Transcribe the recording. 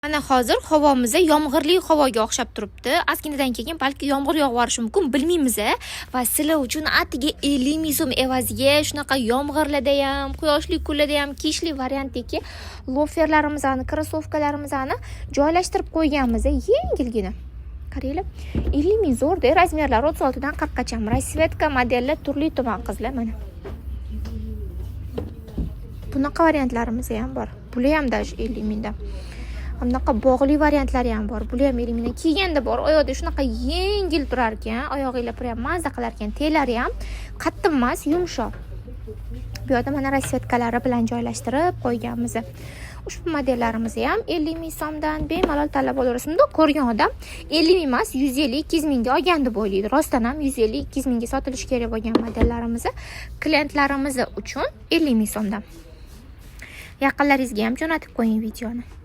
Mana hozir havomiz yomg'irli havoga o'xshab turibdi. Ozginadan keyin balki yomg'ir yog'ib yuborishi mumkin, bilmaymiz. Va sizlar uchun atiga 50 ming so'm evaziga shunaqa yomg'irlarda ham, quyoshli kunlarda ham kiyishli variantdagi loferlarimizni, krossovkalarimizni joylashtirib qo'yganmiz, yengilgina. Qaranglar, 50 ming zo'rda, razmerlari 36 dan 40 gacha. Расцветка modellar turli tuman, qizlar, mana. Bunaqa variantlarimiz ham bor. Bular ham даже 50 mingdan. Bunaqa bog'li variantlari ham bor. Bular ham 50 mingdan. Kiyganda bor, oyoqda shunaqa yengil turar ekan, oyog'inglar prям mazza qilar ekan. Telari ham qattiq emas, yumshoq. Bu yoqda mana расцветка lari bilan joylashtirib qo'yganmiz. Ushbu modellarimizni ham 50 ming so'mdan bemalol tanlab olaverasiz. Bundoq ko'rgan odam 50 ming emas, 150, 200 mingga olgan deb o'ylaydi. Rostdan ham 150, 200 mingga sotilishi kerak bo'lgan modellarimiz klientlarimiz uchun 50 ming so'mdan. Yaqinlaringizga ham jo'natib qo'ying videoni.